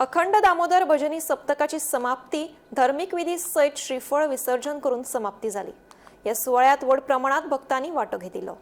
अखंड दामोदर भजनी सप्तकाची समाप्ती धर्मीक विधी सयत श्रीफळ विसर्जन करून समाप्ती जाली. या सुवाळ्यात व्हड प्रमाणात भक्तांनी वांटो घेतिल्लो.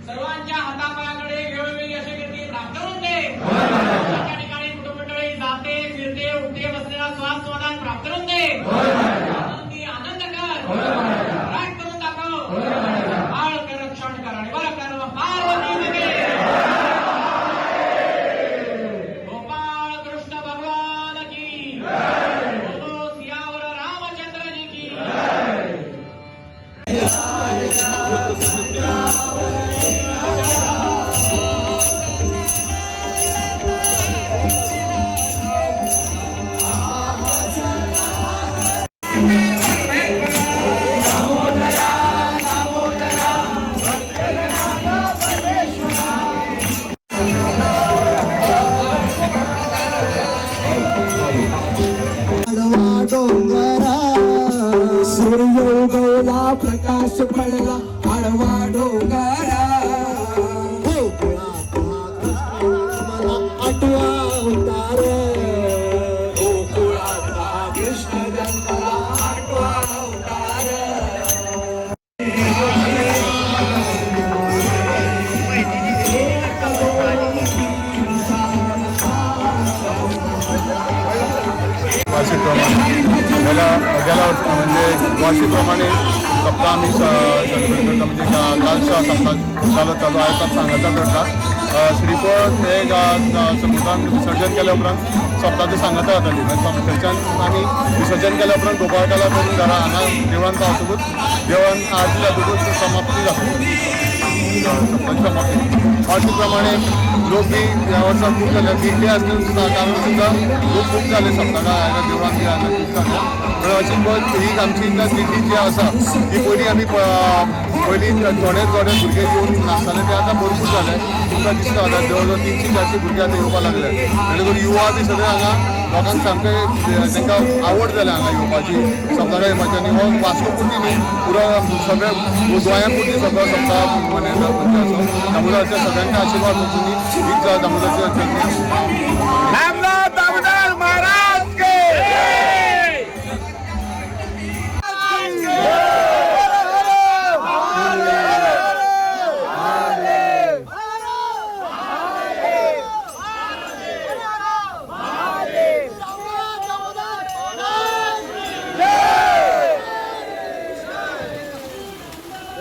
सर्वांच्या हातापायाकडे वेळोवेळी अशी कीर्ती प्राप्त करून दे. त्या ठिकाणी कुटुंबमंडळी जाते, फिरते, उठते, बसलेला स्वाद समाधान प्राप्त करून दे. आनंदी आनंद कर, राट करून दाखव, बाळ कर, रक्षण कर आणि बरं कर. पार्वती पते. गोपाळ कृष्ण भगवान की, बोलो सियावर रामचंद्र जी की. आडवा डोंगरा सूर्य उगवला, प्रकाश पडला आडवा डोंगरा. गोकुळात हा कृष्ण जन्मला, आठवा अवतार. गोकुळात हा कृष्ण जन्मला, आठवा अवतार. एक, दोन, तीन, चार. वार्षिकप्रमाणे गेल्या गेल्या वर्सा, म्हणजे वार्षिकप्रमाणे सप्ताह आमी सेलिब्रेट करता. म्हणजे कालच्या सप्ताह चालू चालू आयतार सांगाता करता. श्रीफळ हे समुद्रान विसर्जन केल्या उपरांत सप्ताहाची सांगाता जाताली. मागीर थंयच्यान आमी विसर्जन केल्या उपरांत गोपाळकाला करून घरा हांगा देवळान पावतकूच, देवळान आरती जातकूच समाप्ती जाता, सप्ताहाची समाप्ती. वार्षिक प्रमाणे लोक बी ह्या वर्सा खूब जाले. दिंडी आसले कारण सुद्दां लोक खूब जाले. सप्तका हांगा देवळान बी हांगा खूब जाले. म्हणल्यार अशी पळय, ही आमची दिंडी जी आसा ती पयलीं आमी पयलीं थोडे थोडे भुरगे येवन नाचताले, ते आतां भरपूर जाले. तुमकां दिसता आतां जवळ जवळ 300-400 भुरगे आतां येवपाक लागले. जेणे करून युवा बी सगळे हांगा लोकांक सामकें तांकां आवड जाल्या हांगा येवपाची, सप्तका येवपाची. आनी हो वास्को पुरती न्हय, पुरो सगळे गोंया पुरती सगळो सप्ताह मनयता. म्हणजे असो दामोदराच्या सगळ्यांचे आशिर्वाद वचून हीच दामोदराच्या चरणी. रामनाथ दामोदर महाराज के.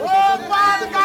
गोपाल.